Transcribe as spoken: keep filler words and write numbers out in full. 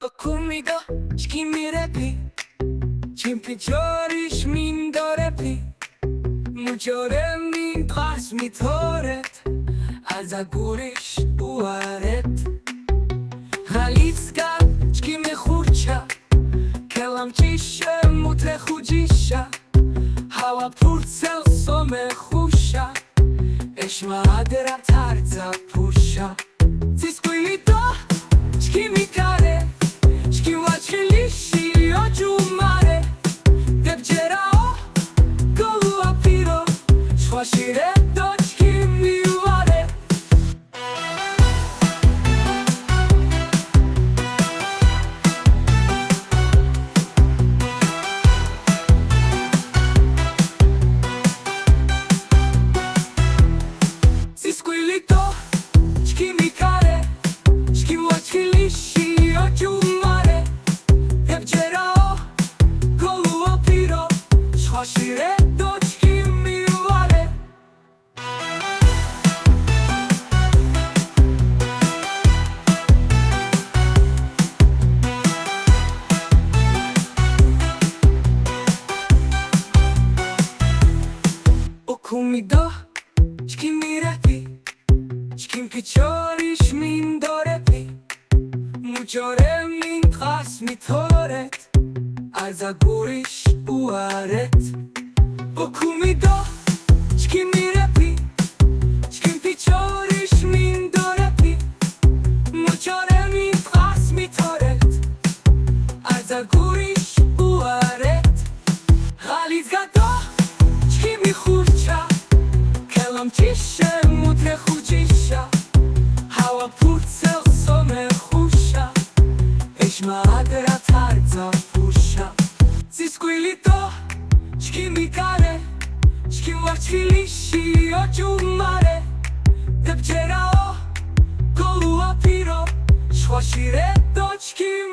ოკუმიდო, ჩქიმი რეპი, ჩქიმ ფიჩორიშ მინდორეპი, მუჭორემ მინდ ტყას მითორეთ, აზა გურიშ უარეთ. ღალიცა ჩქიმი ხურჩა, ქელამჭიშე მუთე ხუჯიშა, ჰავა ფურცელ სომე ხუშა, ეშმა ადრა თარძა ფუშა. ცისკუილიდო, ჩქიმი ქარე, ჩქიმ ვაჩხილიში ოჭუმარე, დებჯერაო, გოლუაფირო, შვაშირედო ჩქიმი უარე. ცისკუილიდო, ჩქიმი ქარე, ჩქიმ ვაჩხილიში ოჭუმარე, დებჯერაო, გოლუაფირო, შვაშირედო ჩქიმი უარე. ოკუმიდო, ჩქიმი რეპი, ჩქიმ ფიჩორიშ მინდორეპი, მუჭორემ მინდ ტყას მითორეთ, აზა გურიშ უარეთ. ოკუმიდო, ჩქიმი რეპი, ჩქიმ ფიჩორიშ მინდორეპი, მუჭორემ მინდ ტყას მითორეთ, აზა გურიშ უარეთ. ღალიცა დო, ჩქიმი ხურჩა, ქელამჭიშე მუთე ხუჯიშა, ჰავა ფურცელ სომე ხუშა, ეშმა ადრა თარძა ფუშა. ცისკუილიდო, ჩქიმი ქარე, ჩქიმ ვაჩხილიში ოჭუმარე, დებჯერაო, გოლუაფირო, შვაშირედო ჩქიმ